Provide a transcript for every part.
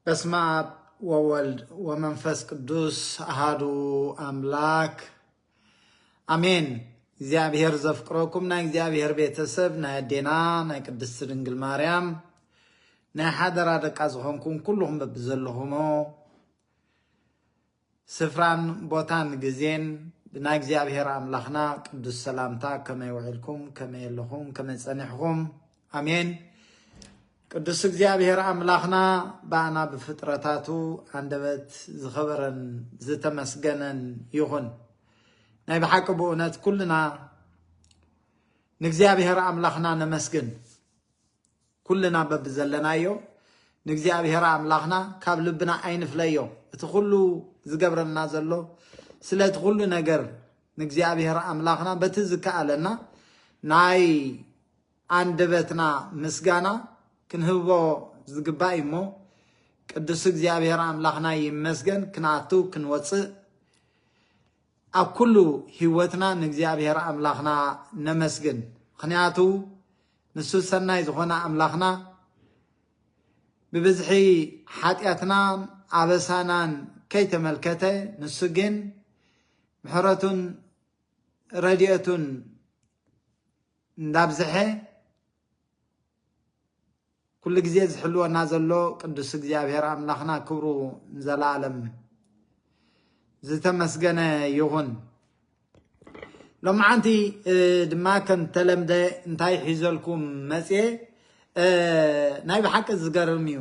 በስመ አብ ወወልድ ወመንፈስ ቅዱስ አሃዱ አምላክ አሜን። እግዚኣብሔር ዘፍቅረኩም ናይ እግዚኣብሔር ቤተሰብ ናይ ኣዴና ናይ ቅድስቲ ድንግል ማርያም ናይ ሓደራ ደቃ ዝኾንኩም ኩልኹም በብዘለኹሞ ስፍራን ቦታን ግዜን ብናይ እግዚኣብሔር ኣምላኽና ቅዱስ ሰላምታ ከመይ ውዕልኩም፣ ከመይ ኣለኹም፣ ከመይ ጸኒሕኹም? ኣሜን። ቅዱስ እግዚኣብሔር ኣምላኽና ብኣና ብፍጥረታቱ ኣንደበት ዝኸበረን ዝተመስገነን ይኹን። ናይ ብሓቂ ብእውነት ኩልና ንእግዚኣብሔር ኣምላኽና ነመስግን። ኩልና በብዘለናዮ ንእግዚኣብሔር ኣምላኽና ካብ ልብና ኣይንፍለዮ። እቲ ኩሉ ዝገብረልና ዘሎ ስለ እቲ ኩሉ ነገር ንእግዚኣብሔር ኣምላኽና በቲ ዝከኣለና ናይ ኣንደበትና ምስጋና ክንህቦ ዝግባእ እዩ እሞ ቅዱስ እግዚኣብሔር ኣምላኽና ይመስገን። ክንኣቱ ክንወፅእ ኣብ ኩሉ ህይወትና ንእግዚኣብሔር ኣምላኽና ነመስግን። ምኽንያቱ ንሱ ሰናይ ዝኾነ ኣምላኽና ብብዝሒ ሓጢኣትናን ኣበሳናን ከይተመልከተ ንሱ ግን ምሕረቱን ረድኤቱን እንዳብዝሐ ኩሉ ግዜ ዝሕልወና ዘሎ ቅዱስ እግዚኣብሔር ኣምላኽና ክብሩ ንዘለኣለም ዝተመስገነ ይኹን። ሎማዓንቲ ድማ ከም ተለምደ እንታይ ሒዘልኩም መፅየ? ናይ ብሓቂ ዝገርም እዩ።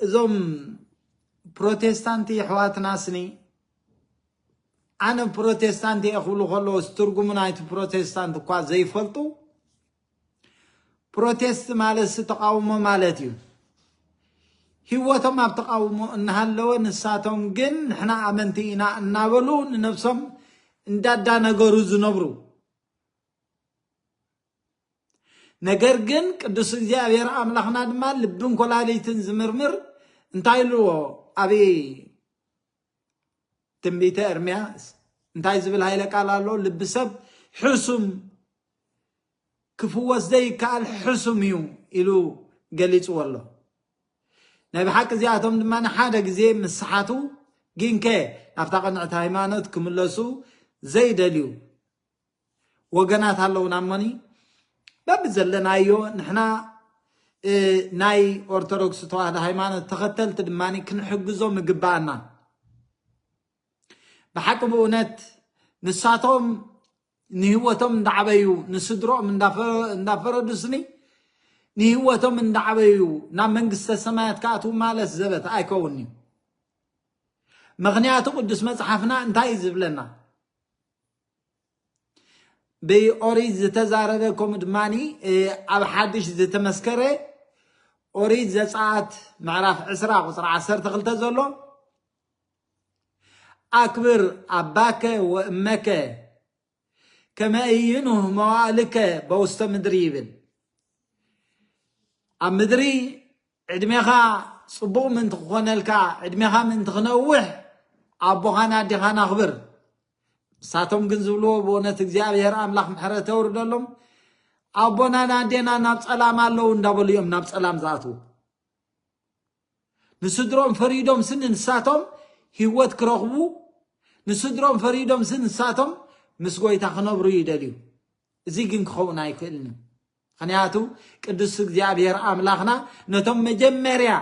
እዞም ፕሮቴስታንቲ ኣሕዋትና ስኒ ኣነ ፕሮቴስታንት እየ ክብሉ ከለዎ ትርጉሙ ናይቲ ፕሮቴስታንት እኳ ዘይፈልጡ። ፕሮቴስት ማለት ሲ ተቃውሞ ማለት እዩ። ህይወቶም ኣብ ተቃውሞ እናሃለወ ንሳቶም ግን ንሕና ኣመንቲ ኢና እናበሉ ንነብሶም እንዳዳነገሩ ዝነብሩ። ነገር ግን ቅዱስ እግዚኣብሔር ኣምላኽና ድማ ልብን ኮላሊትን ዝምርምር እንታይ ኢልዎ ኣብ ትንቢተ ኤርምያስ እንታይ ዝብል ሃይለ ቃል ኣሎ? ልቢ ሰብ ሕሱም ክፍወስ ዘይከኣል ሕሱም እዩ ኢሉ ገሊፅዎ ኣሎ። ናይ ብሓቂ እዚኣቶም ድማ ንሓደ ግዜ ምስ ሰሓቱ ግንከ ናብታ ቅንዕቲ ሃይማኖት ክምለሱ ዘይደልዩ ወገናት ኣለውና እሞኒ በብዘለናዮ ንሕና ናይ ኦርቶዶክስ ተዋህዶ ሃይማኖት ተኸተልቲ ድማ ክንሕግዞም ይግባኣና። ብሓቂ ብእውነት ንሳቶም ንህይወቶም እንዳዓበዩ ንስድሮኦም እንዳፈረዱስኒ ንህይወቶም እንዳዓበዩ ናብ መንግስተ ሰማያት ክኣትዉ ማለት ዘበት ኣይከውን እዩ። ምኽንያቱ ቅዱስ መፅሓፍና እንታይ እዩ ዝብለና? ብኦሪት ዝተዛረበ ከምኡ ድማ ኣብ ሓድሽ ዝተመስከረ ኦሪት ዘፀኣት ምዕራፍ ዕስራ ቁፅሪ ዓሰርተ ክልተ ዘሎ ኣክብር ኣባከ ወእመከ ከመ ኢይንሁ መዋእልከ በውስተ ምድሪ ይብል። ኣብ ምድሪ ዕድሜኻ ፅቡቕ ምእንቲ ክኾነልካ ዕድሜኻ ምእንቲ ክነውሕ ኣቦኻን ኣዴኻን ኣኽብር። ንሳቶም ግን ዝብልዎ ብእውነት እግዚኣብሔር ኣምላኽ ምሕረት የውርደሎም። ኣቦናን ኣዴና ናብ ጸላም ኣለዉ እንዳበሉ እዮም ናብ ጸላም ዝኣትዉ። ንስድሮም ፈሪዶም ስኒ ንሳቶም ህይወት ክረኽቡ ንስድሮም ፈሪዶም ስኒ ንሳቶም ምስ ጎይታ ክነብሩ ይደልዩ። እዚ ግን ክኸውን ኣይክእልን እዩ። ምኽንያቱ ቅዱስ እግዚኣብሔር ኣምላኽና ነቶም መጀመርያ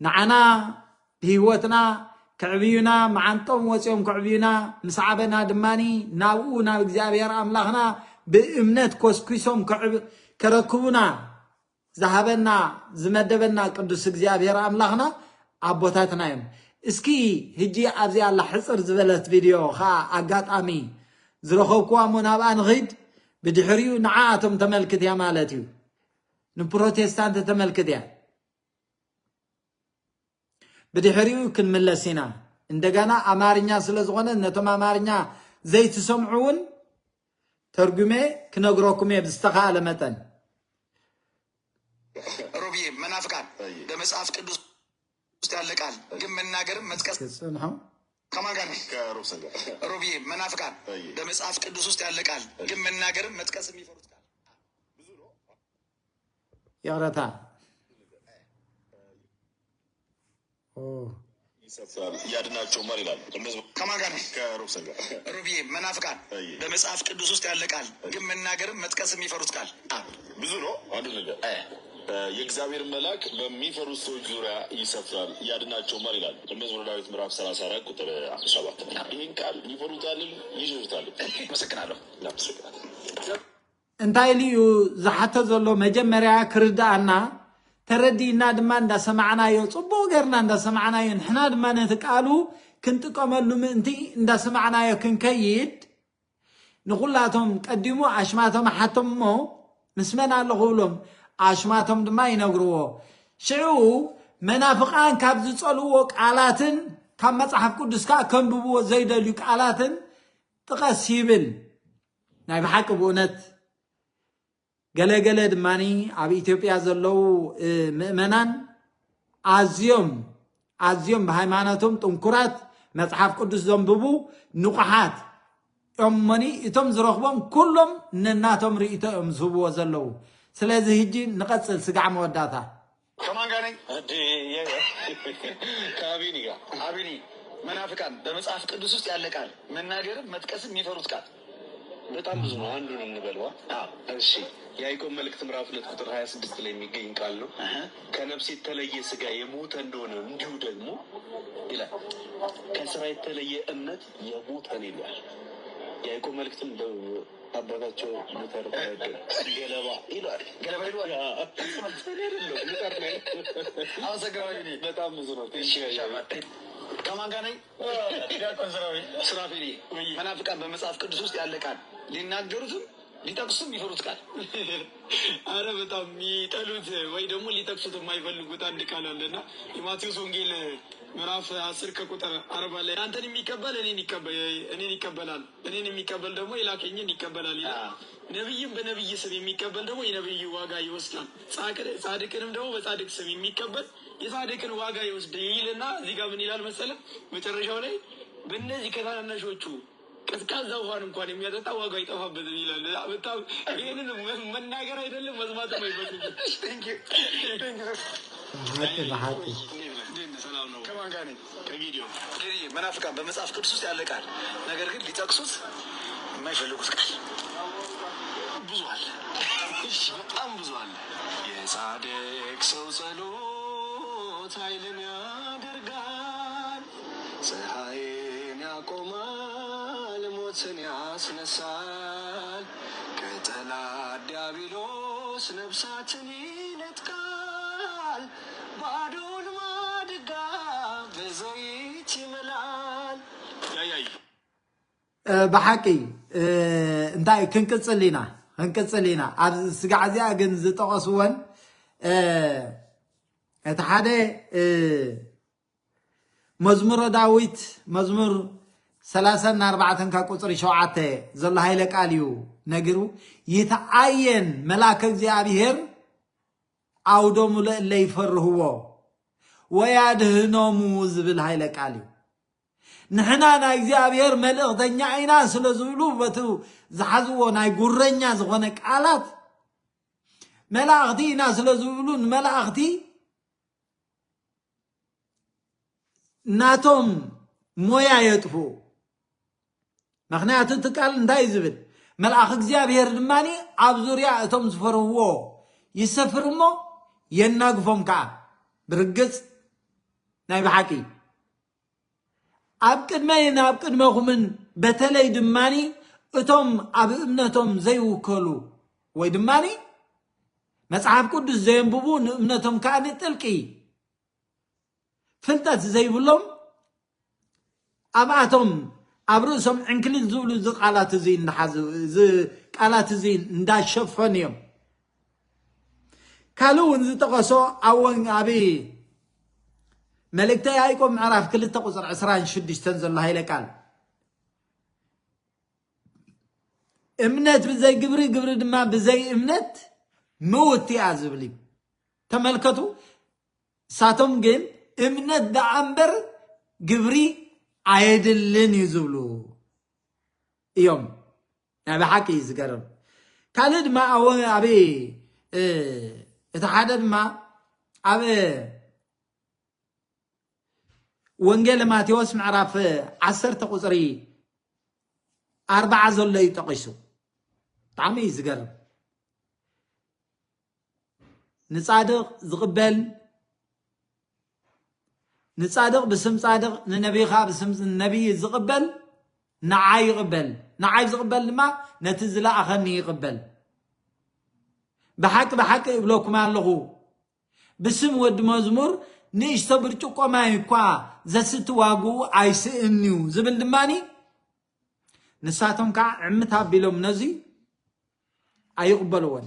ንዓና ብህይወትና ከዕብዩና መዓንጦም ወፂኦም ከዕብዩና ምስ ዓበና ድማ ናብኡ ናብ እግዚኣብሔር ኣምላኽና ብእምነት ኮስኩሶም ከረክቡና ዝሃበና ዝመደበና ቅዱስ እግዚኣብሔር ኣምላኽና ኣቦታትና እዮም። እስኪ ህጂ ኣብዚ ኣላ ሕፅር ዝበለት ቪድዮ ከዓ ኣጋጣሚ ዝረኸብኩዋ እሞ ናብኣ ንኽድ ብድሕሪኡ ንዓኣቶም ተመልክት እያ ማለት እዩ። ንፕሮቴስታንት ተመልክት እያ። ብድሕሪኡ ክንምለስ ኢና። እንደገና ኣማርኛ ስለ ዝኾነ ነቶም ኣማርኛ ዘይትሰምዑ እውን ተርጉሜ ክነግረኩም እየ ብዝተኻእለ መጠን። ሮብዬ መናፍቃን በመጽሐፍ ቅዱስ ውስጥ ያለ ቃል ግን መናገርም መጥቀስ ጽንሖ ከማን ጋር ነህ? ከሮብሰን ጋር። ሮብዬ መናፍቃን በመጽሐፍ ቅዱስ ውስጥ ያለ ቃል ግን መናገርም መጥቀስ የሚፈሩት ቃል ብዙ ነው። ይቕረታ። ይሰፍራል ያድናቸውማል ይላል። ከማን ጋር ነህ? ከሮብሰን ጋር። ሮብዬ፣ መናፍቃን በመጽሐፍ ቅዱስ ውስጥ ያለ ቃል ግን መናገርም መጥቀስ የሚፈሩት ቃል ብዙ ነው። አንዱ ነገር የእግዚአብሔር መልአክ በሚፈሩት ሰዎች ዙሪያ ይሰፍራል ያድናቸውማል ይላል። መዝሙረ ዳዊት ምዕራፍ ሰላሳ አራት ቁጥር ሰባት። ይህን ቃል ይፈሩታልን ይሸሹታልን? አመሰግናለሁ። እናመሰግናለን። እንታይ ኢሉ እዩ ዝሓቶ ዘሎ? መጀመርያ ክርድኣና፣ ተረዲእና ድማ እንዳሰማዕናዮ፣ ፅቡቕ ጌርና እንዳሰማዕናዮ፣ ንሕና ድማ ነቲ ቃሉ ክንጥቀመሉ ምእንቲ እንዳሰማዕናዮ ክንከይድ፣ ንኹላቶም ቀዲሙ ኣሽማቶም ሓቶም እሞ፣ ምስ መን ኣለኹ ብሎም ኣሽማቶም ድማ ይነግርዎ። ሽዑ መናፍቃን ካብ ዝጸልዎ ቃላትን ካብ መጽሓፍ ቅዱስ ከኣ ከንብብዎ ዘይደልዩ ቃላትን ጥቀስ ይብል። ናይ ብሓቂ ብእውነት ገለገለ ድማ ኣብ ኢትዮጵያ ዘለዉ ምእመናን ኣዝዮም ኣዝዮም ብሃይማኖቶም ጥንኩራት፣ መጽሓፍ ቅዱስ ዘንብቡ ንቑሓት እዮም። እሞኒ እቶም ዝረኽቦም ኩሎም ነናቶም ርእይቶ እዮም ዝህብዎ ዘለዉ። ስለዚ ህጂ ንቐጽል። ስጋዕ መወዳእታ። ከማን ጋር ነኝ? ከአቤኒ ጋር። አቤኒ፣ መናፍቃን በመጽሐፍ ቅዱስ ውስጥ ያለ ቃል መናገርም መጥቀስም የሚፈሩት ቃል በጣም ብዙ ነው። አንዱን እንበልዋ። እሺ፣ የያዕቆብ መልእክት ምዕራፍ ሁለት ቁጥር ሀያ ስድስት ላይ የሚገኝ ቃል ነው። ከነፍስ የተለየ ስጋ የሞተ እንደሆነ እንዲሁ ደግሞ ይላል፣ ከስራ የተለየ እምነት የሞተ ነው ይላል። የያዕቆብ መልእክትም እንደው አባታቸው ሙተር ገለባ ይለዋል። ገለባ ይለዋል። ሙተር ነው። አመሰግናለሁ። በጣም ብዙ ነው። ከማን ጋር ነኝ? ዲያቆን ሱራፌል። ሱራፌል፣ መናፍቃን በመጽሐፍ ቅዱስ ውስጥ ያለ ቃል ሊናገሩትም ሊጠቅሱም የሚፈሩት ቃል። አረ በጣም የሚጠሉት ወይ ደግሞ ሊጠቅሱት የማይፈልጉት አንድ ቃል አለና የማቴዎስ ወንጌል ምዕራፍ አስር ከቁጥር አርባ ላይ አንተን የሚቀበል እኔን ይቀበላል፣ እኔን የሚቀበል ደግሞ የላከኝን ይቀበላል ይላል። ነቢይም በነቢይ ስም የሚቀበል ደግሞ የነቢዩ ዋጋ ይወስዳል፣ ጻድቅንም ደግሞ በጻድቅ ስም የሚቀበል የጻድቅን ዋጋ ይወስድ ይልና እዚህ ጋር ምን ይላል መሰለ? መጨረሻው ላይ በእነዚህ ከታናናሾቹ ቀዝቃዛ ውሃን እንኳን የሚያጠጣ ዋጋ አይጠፋበትም ይላል። በጣም ይህንን መናገር አይደለም መስማትም አይፈልግም። ሰላም ነው። ከማን ጋር ነኝ? ከጌዲዮ። ጌዲዮ፣ መናፍቃን በመጽሐፍ ቅዱስ ውስጥ ያለ ቃል ነገር ግን ሊጠቅሱት የማይፈልጉት ቃል ብዙ አለ። በጣም ብዙ አለ። የጻድቅ ሰው ጸሎት ኃይልን ያደርጋል፣ ፀሐይን ያቆማል፣ ሞትን ያስነሳል፣ ከጠላት ዲያብሎስ ነፍሳትን ይነጥቃል፣ ባዶን ማድጋ በዘይት ይምላል። ያያይ ብሓቂ እንታይ ክንቅፅል ኢና፣ ክንቅፅል ኢና። ኣብ ስጋዕ እዚኣ ግን ዝጠቐስወን እቲ ሓደ መዝሙረ ዳዊት መዝሙር ሰላሳን ኣርባዕተን ካብ ቁፅሪ ሸውዓተ ዘሎ ሃይለ ቃል እዩ ነጊሩ። ይትዓየን መልኣከ እግዚኣብሔር ኣውዶሙ ለእለ ይፈርህዎ ወያድህኖሙ ዝብል ሃይለ ቃል እዩ። ንሕና ናይ እግዚኣብሔር መልእኽተኛ ኢና ስለ ዝብሉ በቲ ዝሓዝዎ ናይ ጉረኛ ዝኾነ ቃላት መላእኽቲ ኢና ስለ ዝብሉ ንመላእኽቲ ናቶም ሞያ የጥፍኡ። ምኽንያቱ እቲ ቃል እንታይ እዩ ዝብል? መልኣኽ እግዚኣብሔር ድማ ኣብ ዙርያ እቶም ዝፈርህዎ ይሰፍር እሞ የናግፎም ከዓ። ብርግጽ ናይ ብሓቂ ኣብ ቅድመይን ኣብ ቅድመኹምን በተለይ ድማ እቶም ኣብ እምነቶም ዘይውከሉ ወይ ድማ መጽሓፍ ቅዱስ ዘየንብቡ ንእምነቶም ከዓ ጥልቂ ፍልጠት ዘይብሎም ኣብኣቶም ኣብ ርእሶም ዕንክሊል ዝብሉ እዚ ቃላት እዚ እንዳሓዙ እዚ ቃላት እዚ እንዳሸፈኑ እዮም። ካልእ እውን ዝጠቐሶ ኣብ ወን- ኣብ መልእክተ ያዕቆብ ምዕራፍ ክልተ ቁፅሪ ዕስራን ሽዱሽተን ዘሎ ሃይለ ቃል እምነት ብዘይ ግብሪ ግብሪ ድማ ብዘይ እምነት ምውት እያ ዝብል እዩ። ተመልከቱ። እሳቶም ግን እምነት ደኣ እምበር ግብሪ ኣየድልን እዩ ዝብሉ እዮም። ናይ ብሓቂ እዩ ዝገርም። ካልእ ድማ ኣወ- ኣብ እ፣ እቲ ሓደ ድማ ኣብ ወንጌል ማቴዎስ ምዕራፍ ዓሰርተ ቁፅሪ ኣርባዓ ዘሎ እዩ ጠቒሱ። ብጣዕሚ እዩ ዝገርም። ንጻድቕ ዝቕበል ንጻድቕ ብስም ጻድቕ፣ ንነቢይ ኸኣ ብስም ነቢይ ዝቕበል ንዓይ ይቕበል፣ ንዓይ ዝቕበል ድማ ነቲ ዝለኣኸኒ ይቕበል። ብሓቂ ብሓቂ እብለኩም ኣለኹ፣ ብስም ወዲ መዝሙር ንእሽቶ ብርጭቆ ማይ እኳ ዘስቲ ዋግኡ ኣይስእን እዩ ዝብል ድማኒ፣ ንሳቶም ከዓ ዕምት ኣቢሎም ነዚ ኣይቕበልዎን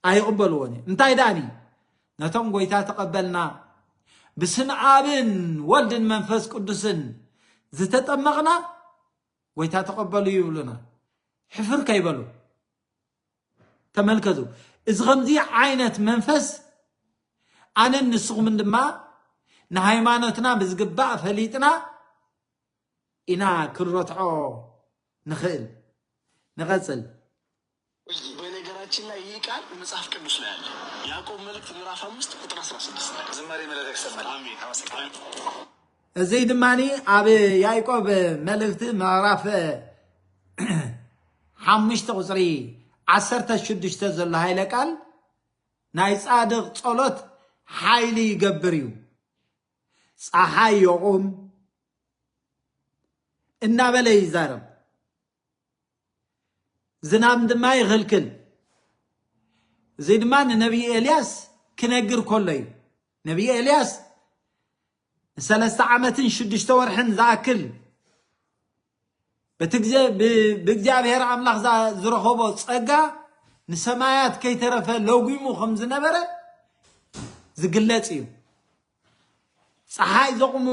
ኣይቕበልዎን። እንታይ ዳኒ ነቶም ጎይታ ተቐበልና ብስም ኣብን ወልድን መንፈስ ቅዱስን ዝተጠመቕና ጎይታ ተቐበሉ ይብሉና። ሕፍር ከይበሉ ተመልከቱ። እዚ ከምዚ ዓይነት መንፈስ ኣነን ንስኹምን ድማ ንሃይማኖትና ብዝግባእ ፈሊጥና ኢና ክንረትዖ ንኽእል። ንቐጽል። በነገራችን ላይ ይህ ቃል መጽሐፍ ቅዱስ ላይ አለ። ያዕቆብ መልእክት ምዕራፍ አምስት ቁጥር አስራ ስድስት ላይ ዝማሬ መላእክት ያሰማል። አሜን። አመሰግናለሁ። እዚ ድማ ኣብ ያዕቆብ መልእክቲ ምዕራፍ ሓሙሽተ ቁፅሪ ዓሰርተ ሽዱሽተ ዘሎ ሃይለ ቃል ናይ ጻድቕ ጸሎት ሓይሊ ይገብር እዩ፣ ፀሓይ የቑም እናበለ ይዛረብ። ዝናም ድማ ይኽልክል። እዚ ድማ ንነቢይ ኤልያስ ክነግር ከሎ እዩ። ነቢይ ኤልያስ ንሰለስተ ዓመትን ሽዱሽተ ወርሕን ዝኣክል በቲ ግዜ ብእግዚኣብሔር ኣምላኽ ዝረኸቦ ጸጋ ንሰማያት ከይተረፈ ለጒሙ ከም ዝነበረ ዝግለጽ እዩ። ፀሓይ ዘቑሙ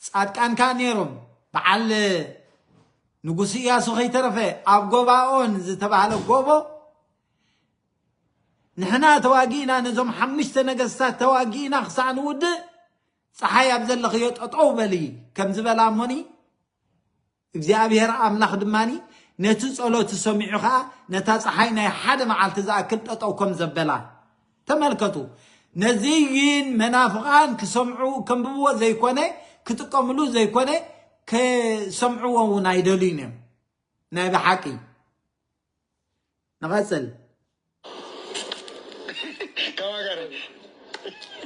ፃድቃን ከዓ ነይሮም። በዓል ንጉስ እያሱ ከይተረፈ ኣብ ጎባኦን ዝተባህለ ጎቦ ንሕና ተዋጊእና ነዞም ሓሙሽተ ነገስታት ተዋጊእና ክሳዕ ንውድእ ፀሓይ ኣብ ዘለኽዮ ጠጠው በሊ ከም ዝበላ እሞኒ እግዚኣብሔር ኣምላኽ ድማ ነቲ ጸሎቱ ሰሚዑ ኸዓ ነታ ፀሓይ ናይ ሓደ መዓልቲ ዝኣክል ጠጠው ከም ዘበላ ተመልከቱ። ነዚ ግን መናፍቓን ክሰምዑ ከንብብዎ ዘይኮነ ክጥቀምሉ ዘይኮነ ክሰምዕዎ እውን ኣይደልዩን እዮም። ናይ ብሓቂ ንቐጽል። ከማን ጋር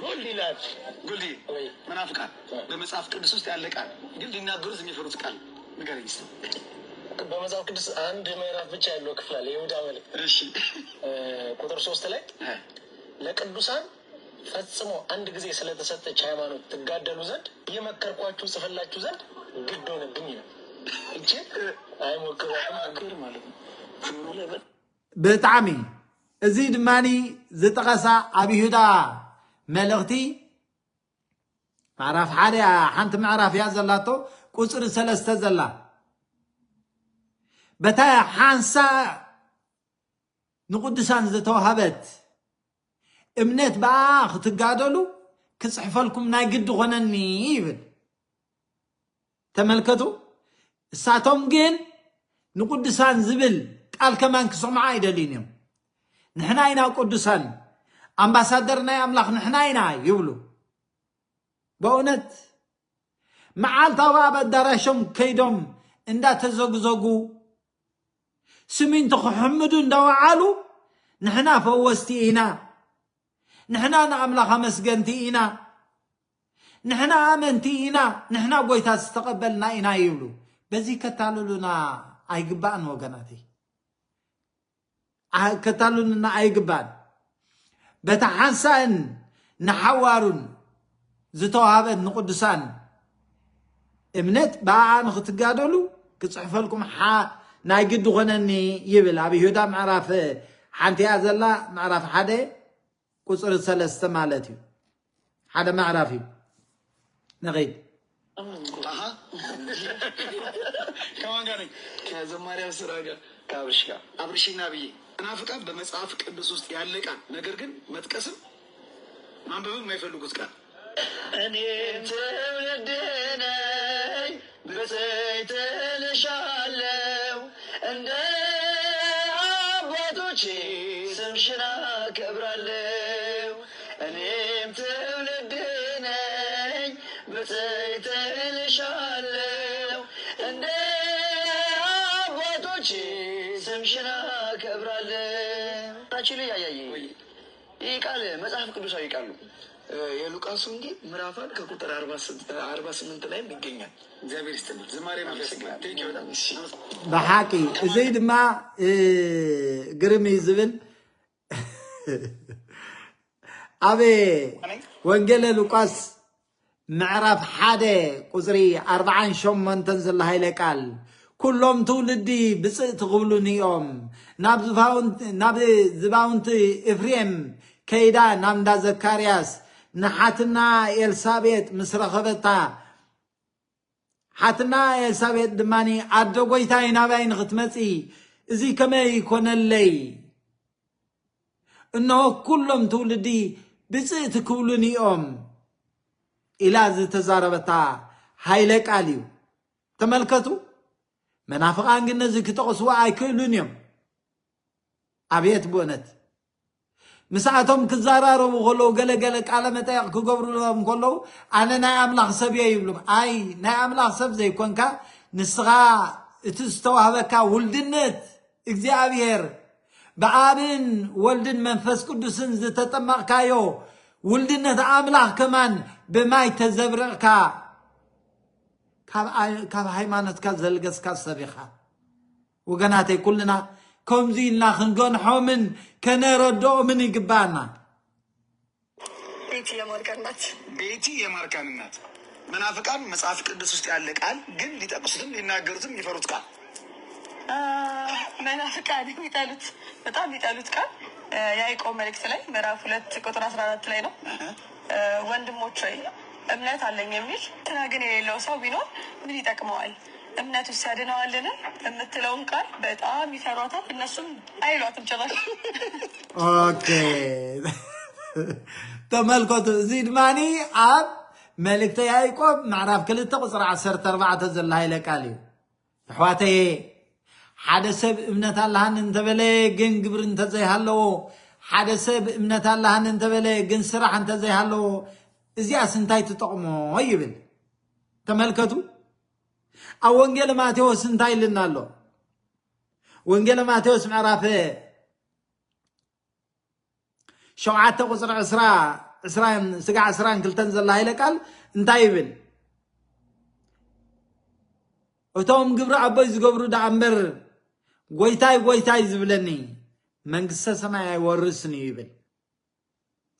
ጉልዲ ይላል። ጉልዲ ወይ መናፍቃን በመጽሐፍ ቅዱስ ውስጥ ያለ ቃል ግን ሊናገሩት የሚፈሩት ቃል ንገረኝ እስኪ። በመጽሐፍ ቅዱስ አንድ ምዕራፍ ብቻ ያለው ክፍል አለ። የይሁዳ መልእክት እሺ ቁጥር ሶስት ላይ ለቅዱሳን ፈጽሞ አንድ ጊዜ ስለተሰጠች ሃይማኖት ትጋደሉ ዘንድ እየመከርኳችሁ ጽፍላችሁ ዘንድ ግድ ሆነብኝ ይላል። እቺ አይሞክራትም አገር ማለት ነው። ብጣዕሚ እዚ ድማኒ ዝጠቐሳ ኣብ ይሁዳ መልእኽቲ ምዕራፍ ሓደ ሓንቲ ምዕራፍ እያ ዘላቶ ቁፅሪ ሰለስተ ዘላ በታ ሓንሳ ንቅዱሳን ዝተዋሃበት እምነት ብኣ ክትጋደሉ ክፅሕፈልኩም ናይ ግዲ ኮነኒ ይብል። ተመልከቱ። እሳቶም ግን ንቅዱሳን ዝብል ቃል ከማን ክሰምዑ ኣይደልዩን እዮም። ንሕና ኢና ቅዱሳን፣ ኣምባሳደር ናይ ኣምላኽ ንሕና ኢና ይብሉ። በእውነት መዓልታዊ ኣብ ኣዳራሾም ከይዶም እንዳተዘግዘጉ ስሚንቶ ክሕምዱ እንዳወዓሉ ንሕና ፈወስቲ ኢና፣ ንሕና ንኣምላኽ ኣመስገንቲ ኢና፣ ንሕና ኣመንቲ ኢና፣ ንሕና ጎይታ ዝተቐበልና ኢና ይብሉ። በዚ ከታልሉና ኣይግባእን ወገናተይ። ከታልሉና ኣይግባን። በታ ሓንሳእን ንሓዋሩን ዝተዋህበት ንቅዱሳን እምነት ብኣኣ ንክትጋደሉ ክፅሕፈልኩም ናይ ግዲ ኮነኒ ይብል። ኣብ ይሁዳ ምዕራፍ ሓንቲ እያ ዘላ፣ ምዕራፍ ሓደ ቁፅሪ ሰለስተ ማለት እዩ። ሓደ ምዕራፍ እዩ። ንኸይድ። ከማን ጋር ነኝ? ከዘማሪ አብስራ ጋር። ከአብርሽ ጋር። አብርሽና ብዬ መናፍቃን በመጽሐፍ ቅዱስ ውስጥ ያለ ቃል ነገር ግን መጥቀስም ማንበብም የማይፈልጉት ቃል እኔም ትውልድ ነኝ ብፅዕት እልሻለሁ እንደ አባቶቼ ስምሽን እንደ አባቶች ስምሽን አከብራለሁ። ታችሉ ያያየ ይህ ቃል መጽሐፍ ቅዱሳዊ ቃል ነው። የሉቃስ ወንጌል ምዕራፍ አንድ ከቁጥር አርባ ስምንት ላይም ይገኛል። እግዚአብሔር ይስጥልኝ። ዝማሬ መንፈስ ይባል። Thank you በጣም። እሺ። ብሓቂ እዚ ድማ ግርም እዩ ዝብል ኣብ ወንጌለ ሉቃስ ምዕራፍ ሓደ ቁፅሪ ኣርባዓን ሸሞንተን ዘሎ ሃይለ ቃል፣ ኩሎም ትውልዲ ብፅእቲ ክብሉኒ እዮም። ናብ ዝባውንቲ ናብ ዝባውንቲ ኤፍሬም ከይዳ ናብ እንዳ ዘካርያስ ንሓትና ኤልሳቤጥ ምስ ረኸበታ፣ ሓትና ኤልሳቤጥ ድማ ኣደ ጎይታይ ናባይ ንክትመፂ እዚ ከመይ ይኮነለይ? እነሆ ኩሎም ትውልዲ ብፅእቲ ክብሉኒ እዮም ኢላ ዝተዛረበታ ሃይለ ቃል እዩ። ተመልከቱ። መናፍቓን ግን ነዚ ክጠቕስዎ ኣይክእሉን እዮም። ኣቤት ብእውነት ምስኣቶም ክዘራረቡ ከለዉ ገለገለ ቃለ መጠየቕ ክገብሩሎም ከለዉ ኣነ ናይ ኣምላኽ ሰብ እየ ይብሉም። ኣይ ናይ ኣምላኽ ሰብ ዘይኮንካ ንስኻ እቲ ዝተዋህበካ ውልድነት እግዚኣብሔር ብኣብን ወልድን መንፈስ ቅዱስን ዝተጠመቕካዮ ውልድነት ኣምላኽ ከማን ብማይ ተዘብርቕካ ካብ ሃይማኖትካ ዘልገስካ ሰብ ኢኻ። ወገናተይ ኩልና ከምዚ ኢልና ክንገንሖምን ከነረድኦምን ይግባኣና። ቤቲ የማርካን ናት። ቤቲ የማርካን ናት። መናፍቃን መጽሐፍ ቅዱስ ውስጥ ያለ ቃል ግን ሊጠቅሱትም ሊናገሩትም የሚፈሩት ቃል። መናፍቃን የሚጠሉት በጣም የሚጠሉት ቃል ያዕቆብ መልእክት ላይ ምዕራፍ ሁለት ቁጥር አስራ አራት ላይ ነው። ወንድሞች ሆይ እምነት አለኝ የሚል ስራ ግን የሌለው ሰው ቢኖር ምን ይጠቅመዋል? እምነቱስ ያድነዋልን የምትለውን ቃል በጣም ይፈሯታል። እነሱም አይሏትም ጭራሽ። ኦኬ ተመልከቱ። እዚ ድማ ኣብ መልእክተ ያዕቆብ ምዕራፍ ክልተ ቁፅሪ ዓሰርተ ኣርባዕተ ዘሎ ሃይለ ቃል እዩ። ኣሕዋተየ ሓደ ሰብ እምነት ኣለሃኒ እንተበለ ግን ግብሪ እንተዘይሃለዎ፣ ሓደ ሰብ እምነት ኣለሃኒ እንተበለ ግን ስራሕ እንተዘይሃለዎ እዚኣስ እንታይ ትጠቕሞ ይብል። ተመልከቱ። ኣብ ወንጌል ማቴዎስ እንታይ ኢልና ኣሎ? ወንጌል ማቴዎስ ምዕራፍ ሸውዓተ ቁፅሪ ዕስራ ዕስራን ስጋዕ ዕስራን ክልተን ዘላ ሃይለ ቃል እንታይ ይብል? እቶም ግብሪ ኣቦይ ዝገብሩ ደኣ እምበር ጎይታይ ጎይታይ ዝብለኒ መንግስተ ሰማይ ኣይወርስን እዩ ይብል።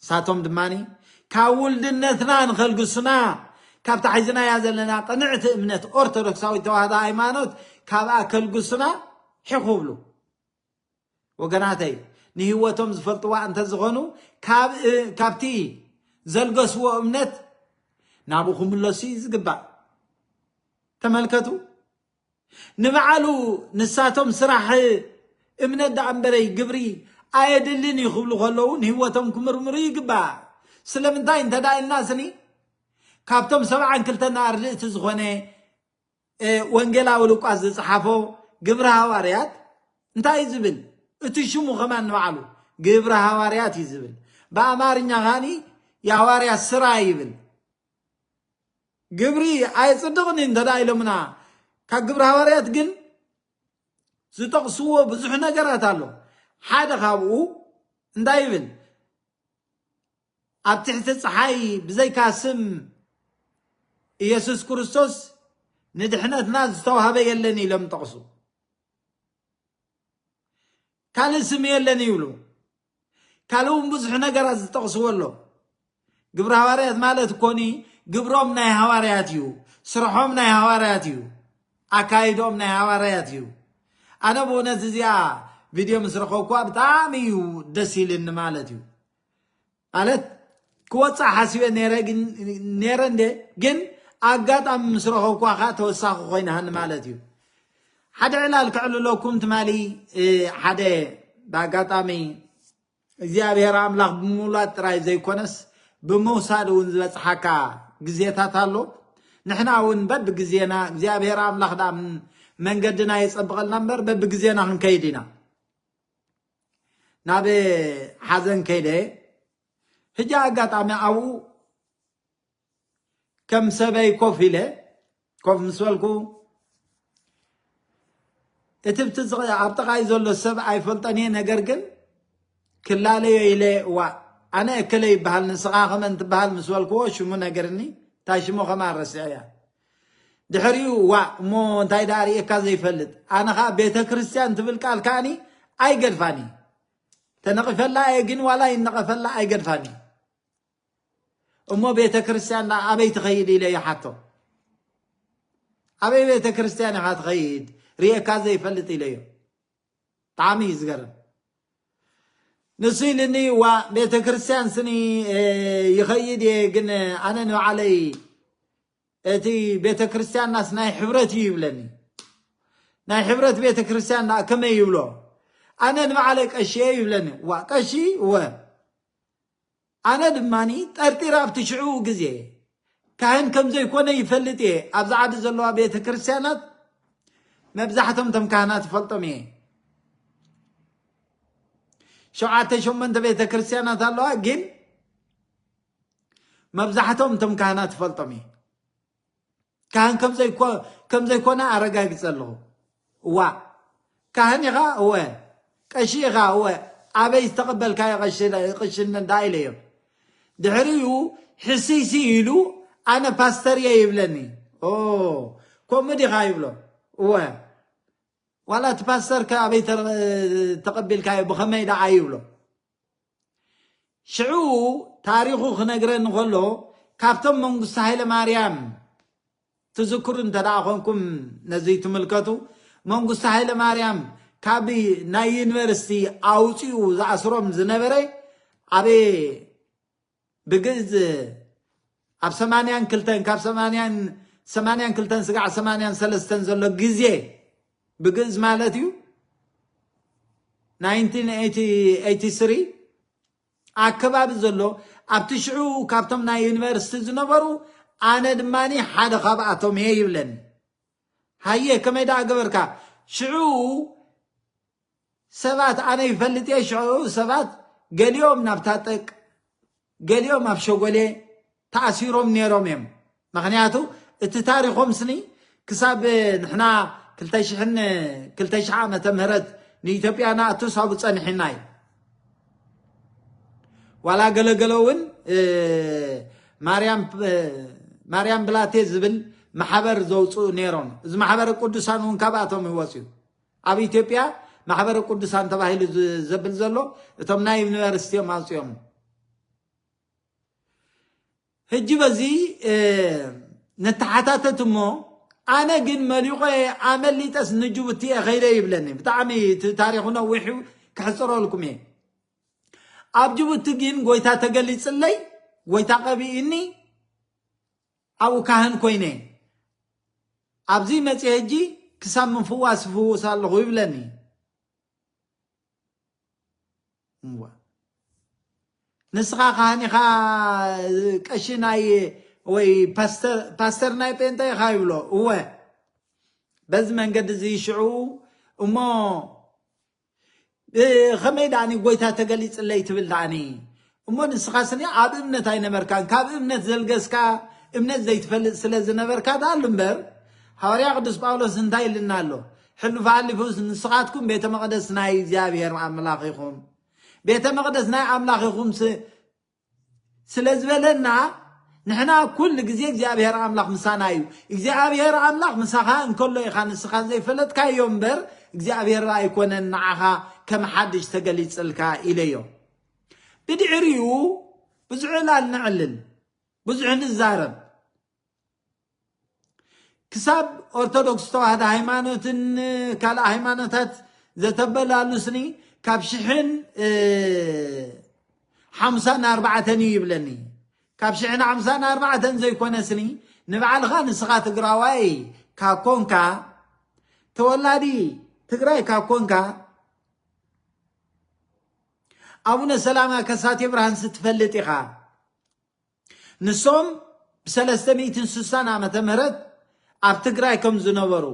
ንሳቶም ድማ ካብ ውልድነትና ንኸልግሱና ካብታ ሒዝናያ ዘለና ቅንዕቲ እምነት ኦርቶዶክሳዊት ተዋህዶ ሃይማኖት ካብኣ ከልግሱና ሒኹ ብሉ። ወገናተይ ንህይወቶም ዝፈልጥዋ እንተዝኾኑ ካብቲ ዘልገስዎ እምነት ናብኡ ክምለሱ እዩ ዝግባእ። ተመልከቱ። ንበዓሉ ንሳቶም ስራሕ እምነት ደኣ እምበረይ ግብሪ ኣየድልን እዩ ክብሉ ከለዉ ንህይወቶም ክምርምሩ ይግባእ። ስለምንታይ እንተ ደኣ ኢልና ስኒ ካብቶም ሰብዓን ክልተን ኣርድእቲ ዝኾነ ወንጌላዊ ሉቃስ ዝጸሓፎ ግብሪ ሃዋርያት እንታይ እዩ ዝብል? እቲ ሽሙ ከማን ንባዕሉ ግብሪ ሃዋርያት እዩ ዝብል። ብኣማርኛ ኻኒ የሃዋርያት ስራ ይብል። ግብሪ ኣየፅድቕን እዩ እንተ ኢሎምና ካብ ግብሪ ሃዋርያት ግን ዝጠቕስዎ ብዙሕ ነገራት ኣሎ። ሓደ ካብኡ እንታይ ይብል? ኣብ ትሕቲ ፀሓይ ብዘይካ ስም ኢየሱስ ክርስቶስ ንድሕነትና ዝተዋህበ የለን ኢሎም ጠቕሱ። ካልእ ስም የለን ይብሉ። ካልእ እውን ብዙሕ ነገራት ዝጠቕስዎ ኣሎ። ግብረ ሃዋርያት ማለት እኮኒ ግብሮም ናይ ሃዋርያት እዩ፣ ስርሖም ናይ ሃዋርያት እዩ፣ ኣካይዶም ናይ ሃዋርያት እዩ። ኣነ ብእውነት እዚኣ ቪድዮ ምስ ረኸብኩዋ ብጣዕሚ እዩ ደስ ኢልኒ ማለት እዩ። ማለት ክወፅእ ሓሲበ ነይረ ግን ነይረ እንደ ግን ኣጋጣሚ ምስ ረኸብኳ ከዓ ተወሳኺ ኮይናሃኒ ማለት እዩ። ሓደ ዕላል ክዕልለኩም ትማሊ ሓደ ብኣጋጣሚ እግዚኣብሔር ኣምላኽ ብምውላድ ጥራይ ዘይኮነስ ብምውሳድ እውን ዝበፅሓካ ግዜታት ኣሎ። ንሕና እውን በብግዜና እግዚኣብሔር ኣምላኽ ዳ መንገድና የፀብቐልና እምበር በብግዜና ክንከይድ ኢና። ናብ ሓዘን ከይደ ሕጂ ኣጋጣሚ ኣብኡ ከም ሰበይ ኮፍ ኢለ ኮፍ ምስ በልኩ እቲ ኣብቲ ዝቐ-፣ ኣብ ጥቓይ ዘሎ ሰብ ኣይፈልጦን እየ፣ ነገር ግን ክላለዮ ኢለ፣ "ዋ፣ ኣነ እከለ ይበሃል፣ ንስኻ ከመን ትበሃል?" ምስ በልክዎ፣ ሽሙ ነገርኒ፣ እንታይ ሽሙ ከማን ረሲዐያ። ድሕሪኡ፣ "ዋ፣ እሞ እንታይ ደኣ ርእየካ ዘይፈልጥ?" ኣነ ኸኣ ቤተ ክርስቲያን ትብል ቃል ከኣኒ ኣይገድፋኒ። ተነቒፈላ እየ፣ ግን ዋላ ይነቐፈላ ኣይገድፋኒ። "እሞ ቤተ ክርስቲያን ደኣ ኣበይ ትኸይድ?" ኢለ ይሓቶ። "ኣበይ ቤተ ክርስቲያን ኢኻ ትኸይድ? ርእየካ ዘይፈልጥ?" ኢለዮ። ብጣዕሚ እዩ ዝገርም። ንሱ ኢልኒ፣ "ዋ፣ ቤተ ክርስቲያን ስኒ፣ እ፣ ይኸይድ እየ፣ ግን ኣነ ንባዕለይ እቲ ቤተ ክርስቲያንናስ ናይ ሕብረት እዩ" ይብለኒ። "ናይ ሕብረት ቤተ ክርስቲያን ደኣ ከመይ?" ይብሎ። "ኣነ ንባዕለይ ቀሺ እየ" ይብለኒ። "ዋ፣ ቀሺ?" "እወ።" ኣነ ድማኒ ጠርጢረ ኣብቲ ሽዑ ግዜ ካህን ከም ዘይኮነ ይፈልጥ እየ። ኣብዚ ዓዲ ዘለዋ ቤተ ክርስቲያናት መብዛሕቶም እቶም ካህናት ይፈልጦም እየ። ሸውዓተ ሸሞንተ ቤተ ክርስቲያናት ኣለዋ፣ ግን መብዛሕቶም እቶም ካህናት ይፈልጦም እየ። ካህን ከም ዘይኮ-፣ ከም ዘይኮነ ኣረጋግጸ ኣለኹ። እዋ፣ ካህን ኢኻ? እወ። ቀሺ ኢኻ? እወ። ኣበይ ዝተቐበልካዮ ቀሺ-፣ ቅሽነት ደኣ ኢለዮ። ድሕሪኡ ሕስይሲ ኢሉ፣ "ኣነ ፓስተር እየ" ይብለኒ። "ኦ፣ ከምኡ ዲኻ?" ይብሎ። "እወ። ዋላ እቲ ፓስተር ከ ኣበይ ተረ-፣ ተቐቢልካዮ? ብኸመይ ደኣ?" ይብሎ። ሽዑ ታሪኹ ክነግረኒ ከሎ፣ ካብቶም መንግስቱ ሃይለ ማርያም ትዝክሩ እንተ ደኣ ኾንኩም፣ ነዚ ትምልከቱ፣ መንግስቱ ሃይለ ማርያም ካብ ናይ ዩኒቨርሲቲ ኣውጺኡ ዝኣስሮም ዝነበረ፣ ኣብ ብግእዝ ኣብ ሰማንያን ክልተን፣ ካብ ሰማንያን፣ ሰማንያን ክልተን ስጋዕ ሰማንያን ሰለስተን ዘሎ ግዜ፣ ብግእዝ ማለት እዩ፣ ናይንቲን ኤይቲ፣ ኤይቲ ስሪ ኣከባቢ ዘሎ፣ ኣብቲ ሽዑ ካብቶም ናይ ዩኒቨርሲቲ ዝነበሩ፣ ኣነ ድማኒ ሓደ ካብኣቶም እየ ይብለኒ። ሃየ፣ ከመይ ደኣ ገበርካ? ሽዑ ሰባት፣ ኣነ ይፈልጥ እየ፣ ሽዑ ሰባት ገሊኦም ናብ ታጠቅ፣ ገሊኦም ኣብ ሸጎሌ ተኣሲሮም ነይሮም እዮም። ምኽንያቱ እቲ ታሪኾም ስኒ ክሳብ ንሕና ክልተ ሽሕን ክልተ ሽሕ ዓመተ ምህረት ንኢትዮጵያ ንኣቱ ሳቡ ጸኒሕና እዩ። ዋላ ገለገለ እውን፣ እ፣ ማርያም፣ እ፣ ማርያም ብላቴ ዝብል ማሕበር ዘውፅኡ ነይሮም። እዚ ማሕበረ ቅዱሳን እውን ካብኣቶም ይወፅዩ። ኣብ ኢትዮጵያ ማሕበረ ቅዱሳን ተባሂሉ ዝ-፣ ዘብል ዘሎ እቶም ናይ ዩኒቨርሲቲ እዮም ኣውፅኦም። ሕጂ በዚ፣ እ፣ ንተሓታተት እሞ፣ ኣነ ግን መሊቆ ኣመሊጠስ ንጅቡቲ እየ ኸይደ ይብለኒ። ብጣዕሚ እቲ ታሪኹ ነዊሑ፣ ክሕፅረልኩም እየ። ኣብ ጅቡቲ ግን ጎይታ ተገሊጽለይ፣ ጎይታ ቀቢእኒ፣ ኣብኡ ካህን ኮይነ። ኣብዚ መጽየ ሕጂ ክሳብ ምፍዋስ ይፍውስ ኣለኹ ይብለኒ። እዋ። ንስኻ ካህን ኢኻ፣ ቀሺ ናይ፣ ወይ ፓስተር፣ ፓስተር ናይ ጴንጠ ኢኻ ይብሎ። እወ። በዚ መንገዲ እዚ ሽዑ እሞ፣ እ፣ ከመይ ደኣኒ ጎይታ ተገሊጽለይ ትብል ደኣኒ? እሞ ንስኻስኒ ኣብ እምነት ኣይነበርካን። ካብ እምነት ዘልገስካ፣ እምነት ዘይትፈልጥ ስለ ዝነበርካ ደኣሉ እምበር፣ ሃዋርያ ቅዱስ ጳውሎስ እንታይ ኢልና ኣሎ? ሕሉፍ ኣሊፉስ ንስኻትኩም ቤተ መቕደስ ናይ እግዚኣብሔር ኣምላኽ ኢኹም። ቤተ መቕደስ ናይ ኣምላኽ ኢኹም ስ-፣ ስለ ዝበለና፣ ንሕና ኩሉ ግዜ እግዚኣብሔር ኣምላኽ ምሳና እዩ። እግዚኣብሔር ኣምላኽ ምሳኻ እንከሎ ኢኻ ንስኻ ዘይፈለጥካዮ እምበር፣ እግዚኣብሔር ኣይኮነን ንዓኻ ከም ሓድሽ ተገሊጽልካ ኢለዮ። ብድሕሪኡ ብዙሕ ዕላል ነዕልል፣ ብዙሕ ንዛረብ። ክሳብ ኦርቶዶክስ ተዋህዶ ሃይማኖትን ካልእ ሃይማኖታት ዘተበላሉ ስኒ ካብ ሽሕን፣ እ፣ ሓምሳን ኣርባዕተን እዩ ይብለኒ። ካብ ሽሕን ሓምሳን ኣርባዕተን ዘይኮነ ስኒ፣ ንባዕልኻ ንስኻ ትግራዋይ ካብ ኮንካ፣ ተወላዲ ትግራይ ካብ ኮንካ፣ ኣቡነ ሰላማ ከሳቴ ብርሃንስ ትፈልጥ ኢኻ። ንሶም ብሰለስተ ሚእትን ስሳን ዓመተ ምህረት ኣብ ትግራይ ከም ዝነበሩ፣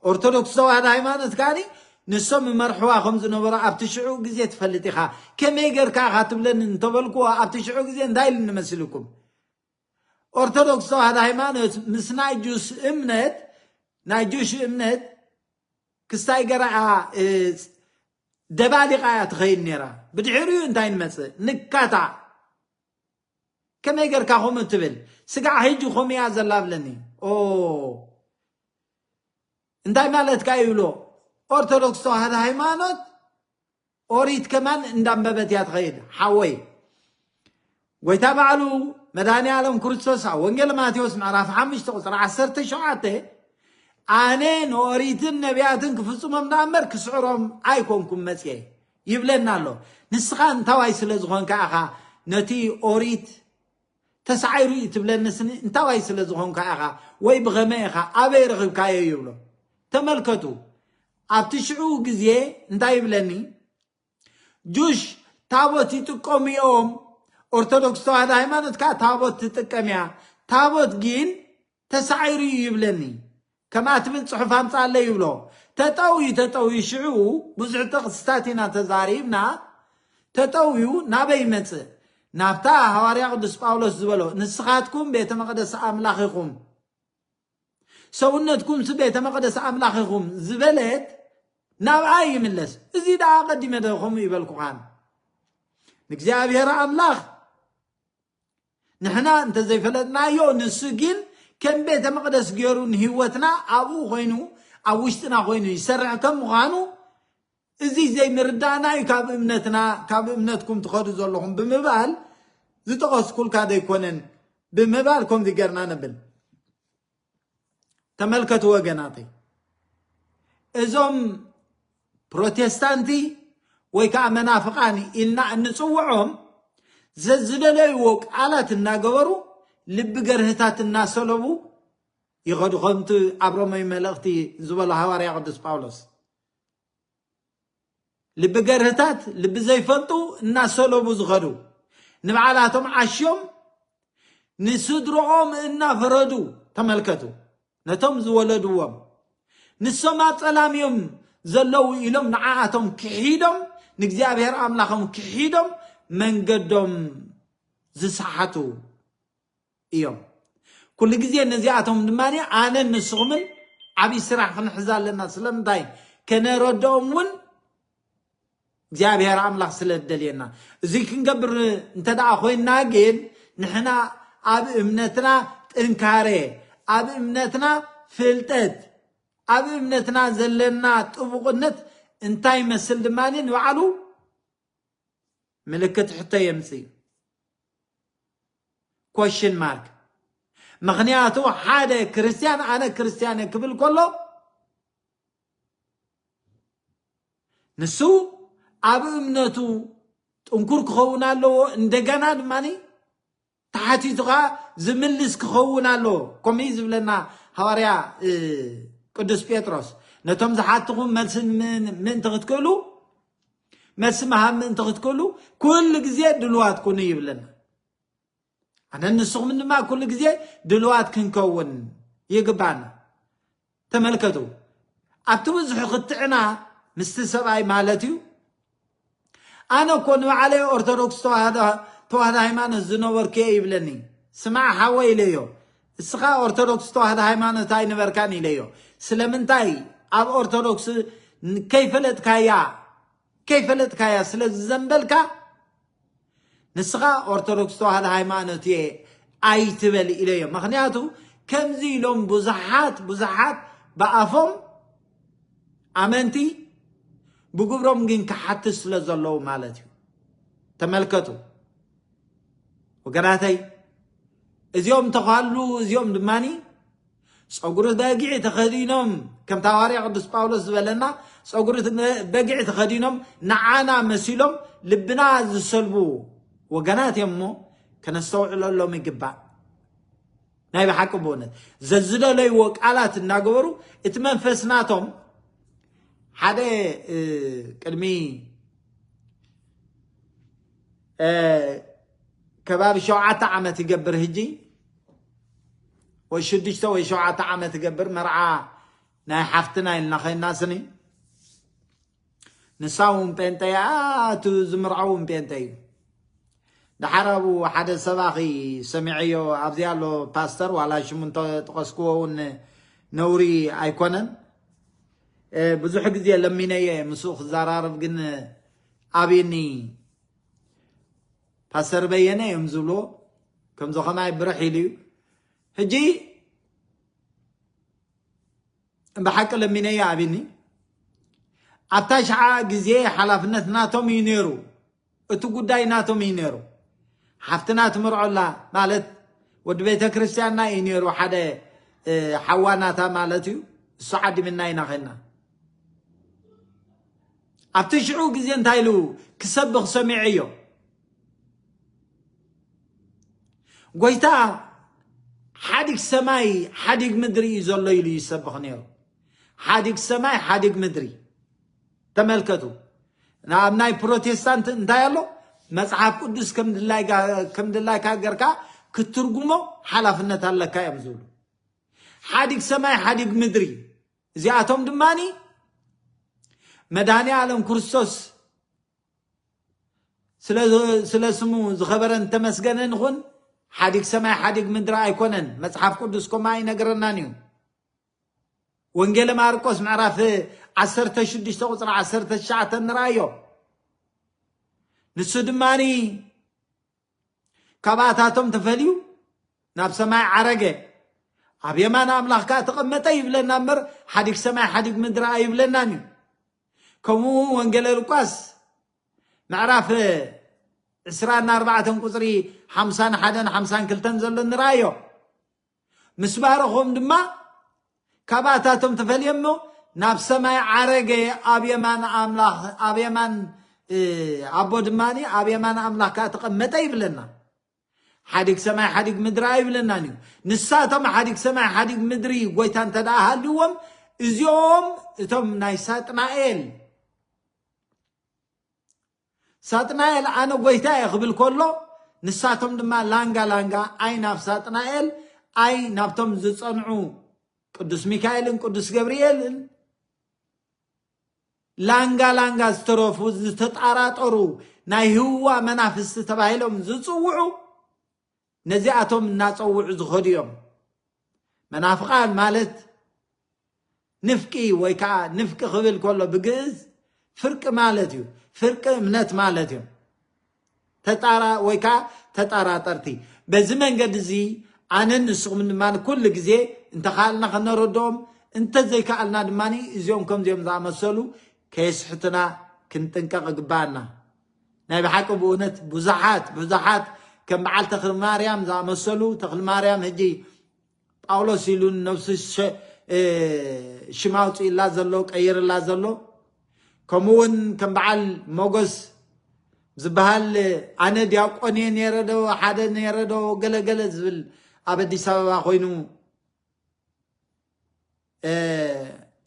ኦርቶዶክስ ተዋህዶ ሃይማኖት ከኣኒ ንሶም ይመርሕዋ ከም ዝነበሩ ኣብቲ ሽዑ ግዜ ትፈልጥ ኢኻ። ከመይ ጌርካ ኢኻ ትብለኒ እንተበልኩዎ፣ ኣብቲ ሽዑ ግዜ እንታይ ኢሉኒ መሲልኩም? ኦርቶዶክስ ተዋህዶ ሃይማኖት ምስ ናይ ጁስ እምነት፣ ናይ ጁሽ እምነት ክስታይ ገራ እያ፣ እ፣ ደባሊቓ እያ ትኸይድ ነይራ። ብድሕሪኡ እንታይ ንመጽእ? ንካታዕ። ከመይ ጌርካ ከምኡ ትብል? ስጋዕ ሕጂ ከምኡ እያ ዘላ ብለኒ። ኦ፣ እንታይ ማለትካ ይብሎ? ኦርቶዶክስ ተዋህዶ ሃይማኖት ኦሪት ከማን እንዳንበበት እያ ትኸይድ። ሓወይ፣ ጎይታ ባዕሉ መድኃኔ ዓለም ክርስቶስ ኣብ ወንጌል ማቴዎስ ምዕራፍ ሓሙሽተ ቁጽሪ ዓሰርተ ሸውዓተ፣ ኣነ ንኦሪትን ነቢያትን ክፍጽሞም ደኣ እምበር ክስዕሮም ኣይኮንኩም መጽየ ይብለና ኣሎ። ንስኻ እንታዋይ ስለ ዝኾንካ ኢኻ ነቲ ኦሪት ተሳዒሩ እዩ ትብለኒ? ስኒ እንታዋይ ስለ ዝኾንካ ኢኻ ወይ ብኸመይ ኢኻ ኣበይ ረኺብካዮ ይብሎ። ተመልከቱ፣ ኣብቲ ሽዑ ግዜ እንታይ ይብለኒ? ጁሽ ታቦት ይጥቀሙ እዮም። ኦርቶዶክስ ተዋህዶ ሃይማኖት ከዓ ታቦት ትጥቀም እያ። ታቦት ግን ተሳዒሩ እዩ ይብለኒ። ከምኣ ትብል ጽሑፍ ኣምጻለይ ይብሎ። ተጠውዩ፣ ተጠውዩ፣ ሽዑ ብዙሕ ጥቕስታት ኢና ተዛሪብና። ተጠውዩ ናበይ ይመጽእ? ናብታ ሃዋርያ ቅዱስ ጳውሎስ ዝበሎ፣ "ንስኻትኩም ቤተ መቕደስ ኣምላኽ ኢኹም፣ ሰውነትኩምሲ ቤተ መቕደስ ኣምላኽ ኢኹም" ዝበለት ናብኣ ይምለስ። እዚ ደኣ ኣቐዲመ ዶ ከምኡ ይበልኩኻን? ንእግዚኣብሔር ኣምላኽ ንሕና እንተዘይፈለጥናዮ፣ ንሱ ግን ከም ቤተ መቕደስ ገይሩ ንህይወትና ኣብኡ ኮይኑ፣ ኣብ ውሽጥና ኮይኑ ይሰርሕ ከም ምዃኑ፣ እዚ ዘይምርዳእና እዩ ካብ እምነትና፣ ካብ እምነትኩም ትኸዱ ዘለኹም ብምባል ዝጠቐስኩልካ ዘይኮነን ብምባል ከምዚ ጌርና ነብል። ተመልከቱ ወገናተይ፣ እዞም ፕሮቴስታንቲ ወይ ከዓ መናፍቓን ኢልና እንጽውዖም፣ ዘዝደለይዎ ቃላት እናገበሩ፣ ልቢ ገርህታት እናሰለቡ ይኸዱ፣ ከምቲ ኣብ ሮማይ መልእኽቲ ዝበሎ ሃዋርያ ቅዱስ ጳውሎስ። ልቢ ገርህታት፣ ልቢ ዘይፈልጡ እናሰለቡ ዝኸዱ፣ ንባዕላቶም ዓሽዮም ንስድሮኦም እናፈረዱ፣ ተመልከቱ፣ ነቶም ዝወለድዎም፣ ንሶም ኣብ ጸላም እዮም ዘለዉ ኢሎም ንዓኣቶም ክሒዶም፣ ንእግዚኣብሔር ኣምላኾም ክሒዶም መንገዶም ዝሰሓቱ እዮም። ኩሉ ግዜ ነዚኣቶም ድማ ኣነን ንስኹምን ዓብዪ ስራሕ ክንሕዝ ኣለና። ስለምንታይ? ከነረድኦም እውን እግዚኣብሔር ኣምላኽ ስለ ዝደልየና። እዚ ክንገብር እንተ ደኣ ኮይንና ግን ንሕና ኣብ እምነትና ጥንካሬ፣ ኣብ እምነትና ፍልጠት፣ ኣብ እምነትና ዘለና ጥቡቕነት እንታይ ይመስል ድማ ንባዕሉ ምልክት ሕቶ የምጽእ እዩ። ኮሽን ማርክ። ምኽንያቱ ሓደ ክርስትያን ኣነ ክርስትያን እየ ክብል ከሎ ንሱ ኣብ እምነቱ ጥንኩር ክኸውን ኣለዎ። እንደገና ድማ ተሓቲቱ ኸዓ ዝምልስ ክኸውን ኣለዎ። ከምኡ እዩ ዝብለና ሃዋርያ፣ እ፣ ቅዱስ ጴጥሮስ። ነቶም ዝሓትኹም መልሲ ምን-፣ ምእንቲ ክትክእሉ፣ መልሲ ምሃብ ምእንቲ ክትክእሉ፣ ኩሉ ግዜ ድልዋት ኩኑ ይብለና። ኣነን ንስኹምን ድማ ኩሉ ግዜ ድልዋት ክንከውን ይግባና። ተመልከቱ፣ ኣብቲ ብዙሕ ክትዕና ምስቲ ሰብኣይ ማለት እዩ። ኣነ እኮ ንባዕለይ ኦርቶዶክስ ተዋህዶ፣ ተዋህዶ ሃይማኖት ዝነበርኩ እየ ይብለኒ። ስማዕ ሓወይ ኢለዮ፣ እስኻ ኦርቶዶክስ ተዋህዶ ሃይማኖት ኣይነበርካን ኢለዮ። ስለምንታይ? ኣብ ኦርቶዶክስ ከይፈለጥካያ፣ ከይፈለጥካያ ስለ ዝዘንበልካ፣ ንስኻ ኦርቶዶክስ ተዋህዶ ሃይማኖት እየ ኣይትበል ኢለዮ። ምኽንያቱ ከምዚ ኢሎም ብዙሓት፣ ብዙሓት ብኣፎም ኣመንቲ ብግብሮም ግን ክሓትት ስለ ዘለዉ ማለት እዩ። ተመልከቱ ወገናተይ፣ እዚኦም ተዃሉ፣ እዚኦም ድማኒ ጸጉሪ በጊዕ ተኸዲኖም፣ ከምታ ሃዋርያ ቅዱስ ጳውሎስ ዝበለና፣ ጸጉሪ በጊዕ ተኸዲኖም ንዓና መሲሎም ልብና ዝሰልቡ ወገናት እዮም እሞ ከነስተውዕለሎም ይግባእ። ናይ ብሓቂ ብእውነት ዘዝደለይዎ ቃላት እናገበሩ እቲ መንፈስ ናቶም ሓደ፣ እ፣ ቅድሚ፣ እ፣ ከባቢ ሸውዓተ ዓመት ይገብር፣ ህጂ ወይ ሽዱሽተ ወይ ሸውዓተ ዓመት ይገብር፣ መርዓ ናይ ሓፍትና ኢልና ኸይና ስኒ። ንሳ እውን ጴንጠ እያ፣ እቲ ዝምርዖ እውን ጴንጠ እዩ። ደሓር ኣብኡ ሓደ ሰባኺ ሰሚዐዮ፣ ኣብዚ ኣሎ ፓስተር፣ ዋላ ሽሙ እንተጠቐስክዎ እውን ነውሪ ኣይኮነን። ብዙሕ ግዜ ለሚነየ ምስኡ ክዘራረብ፣ ግን ኣብኒ ፓስተር በየነ እዮም ዝብልዎ። ከምዚ ከማይ ብርሕ ኢሉ እዩ። ሕጂ ብሓቂ ለሚነየ ኣብኒ ኣብታ ሽዓ ግዜ ሓላፍነት ናቶም እዩ ነይሩ። እቲ ጉዳይ ናቶም እዩ ነይሩ። ሓፍትና ትምርዖላ ማለት ወዲ ቤተ ክርስቲያንና እዩ ነይሩ፣ ሓደ ሓዋናታ ማለት እዩ። እሱ ዓዲምና ኢና ኸና ኣብቲ ሽዑ ግዜ እንታይ ኢሉ ክሰብኽ ሰሚዐዮ። ጎይታ ሓዲግ ሰማይ ሓዲግ ምድሪ እዩ ዘሎ ኢሉ ይሰብኽ ነይሩ። ሓዲግ ሰማይ ሓዲግ ምድሪ። ተመልከቱ፣ ኣብ ናይ ፕሮቴስታንት እንታይ ኣሎ? መጽሓፍ ቅዱስ ከም ድላይካ ገርካ ክትትርጉሞ ሓላፍነት ኣለካ እዮም ዝብሉ። ሓዲግ ሰማይ ሓዲግ ምድሪ። እዚኣቶም ድማ መድኃኔ ዓለም ክርስቶስ ስለ ስሙ ዝኸበረን ተመስገነን ይኹን። ሓዲግ ሰማይ ሓዲግ ምድሪ ኣይኮነን። መጽሓፍ ቅዱስ ኮማ ኣይነግረናን እዩ። ወንጌለ ማርቆስ ምዕራፍ ዓሰርተ ሽዱሽተ ቁጽሪ ዓሰርተ ትሽዓተ ንርኣዮ። ንሱ ድማ ካብኣታቶም ተፈልዩ ናብ ሰማይ ዓረገ፣ ኣብ የማን ኣምላኽ ከኣ ተቐመጠ ይብለና እምበር ሓዲግ ሰማይ ሓዲግ ምድሪ ኣይብለናን እዩ። ከምኡ እውን ወንጌለ ሉቃስ ምዕራፍ ዕስራን ኣርባዕተን ቁጽሪ ሓምሳን ሓደን ሓምሳን ክልተን ዘሎ ንርኣዮ። ምስ ባረኾም ድማ ካብኣታቶም ተፈልየ እሞ ናብ ሰማይ ዓረገ፣ ኣብ የማን ኣምላኽ፣ ኣብ የማን ኣቦ ድማ ኣብ የማን ኣምላኽ ከኣ ተቐመጠ ይብለና። ሓዲግ ሰማይ ሓዲግ ምድሪ ኣይብለናን እዩ። ንሳቶም ሓዲግ ሰማይ ሓዲግ ምድሪ ጎይታ እንተ ደኣ ሃልዎም፣ እዚኦም እቶም ናይ ሳጥናኤል ሳጥናኤል ኣነ ጎይታ እየ ክብል ከሎ፣ ንሳቶም ድማ ላንጋ ላንጋ ኣይ ናብ ሳጥናኤል ኣይ ናብቶም ዝጸንዑ ቅዱስ ሚካኤልን ቅዱስ ገብርኤልን ላንጋ ላንጋ ዝተረፉ ዝተጣራጠሩ ናይ ህዋ መናፍስቲ ተባሂሎም ዝጽውዑ ነዚኣቶም እናጸውዑ ዝኸዱ እዮም። መናፍቓን ማለት ንፍቂ ወይ ከዓ ንፍቂ ክብል ከሎ ብግእዝ ፍርቂ ማለት እዩ። ፍርቂ እምነት ማለት እዩ። ተጣራ ወይ ከዓ ተጣራጠርቲ። በዚ መንገዲ እዚ ኣነን ንስኹም ድማ ኩሉ ግዜ እንተኻልና ከነረድኦም፣ እንተዘይከኣልና ድማ እዚኦም ከምዚኦም ዝኣመሰሉ ከየስሕቱና ክንጥንቀቕ ይግባኣና። ናይ ብሓቂ ብእውነት ብዙሓት ብዙሓት ከም በዓል ተኽለ ማርያም ዝኣመሰሉ፣ ተኽለ ማርያም ሕጂ ጳውሎስ ኢሉ ነብሱ ሽም ኣውፅእላ ዘሎ ቀይርላ ዘሎ፣ ከምኡ እውን ከም በዓል ሞጎስ ዝበሃል ኣነ ዲያቆን እየ ነይረ ዶ ሓደ ነይረ ዶ ገለገለ ዝብል ኣብ ኣዲስ ኣበባ ኮይኑ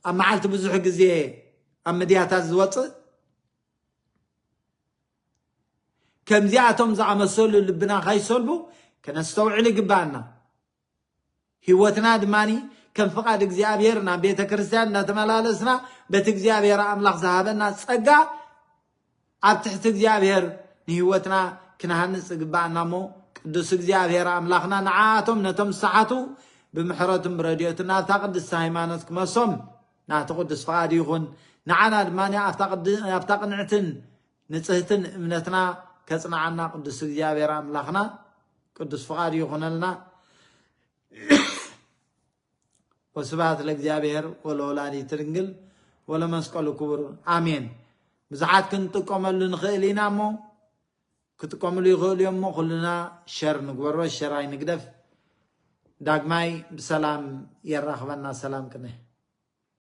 ኣብ መዓልቲ ብዙሕ ግዜ ኣብ ምድያታት ዝወፅእ፣ ከምዚኣቶም ዝኣመሰሉ ልብና ከይሰልቡ ከነስተውዕል ይግባኣና። ህይወትና ድማ ከም ፍቓድ እግዚኣብሔር ናብ ቤተ ክርስቲያን እናተመላለስና በቲ እግዚኣብሔር ኣምላኽ ዝሃበና ጸጋ ኣብ ትሕቲ እግዚኣብሔር ንህይወትና ክንሃንጽ ይግባኣና እሞ ቅዱስ እግዚኣብሔር ኣምላኽና ንዓኣቶም ነቶም ዝሰሓቱ ብምሕረቱን ብረድኤቱን ናብታ ቅድስቲ ሃይማኖት ክመሶም ናቲ ቅዱስ ፍቓድ ይኹን። ንዓና ድማ ኣብታ ቅንዕትን ንጽህትን እምነትና ከጽንዓና ቅዱስ እግዚኣብሔር ኣምላኽና ቅዱስ ፍቓድ ይኹነልና። ወስብሐት ለእግዚኣብሔር ወለወላዲቱ ድንግል ወለመስቀሉ ክቡር ኣሜን። ብዙሓት ክንጥቀመሉ ንኽእል ኢና እሞ ክጥቀምሉ ይኽእሉ እዮም እሞ ኩልና ሸር ንግበሮ፣ ሸር ኣይንግደፍ። ዳግማይ ብሰላም የራኽበና። ሰላም ቅነ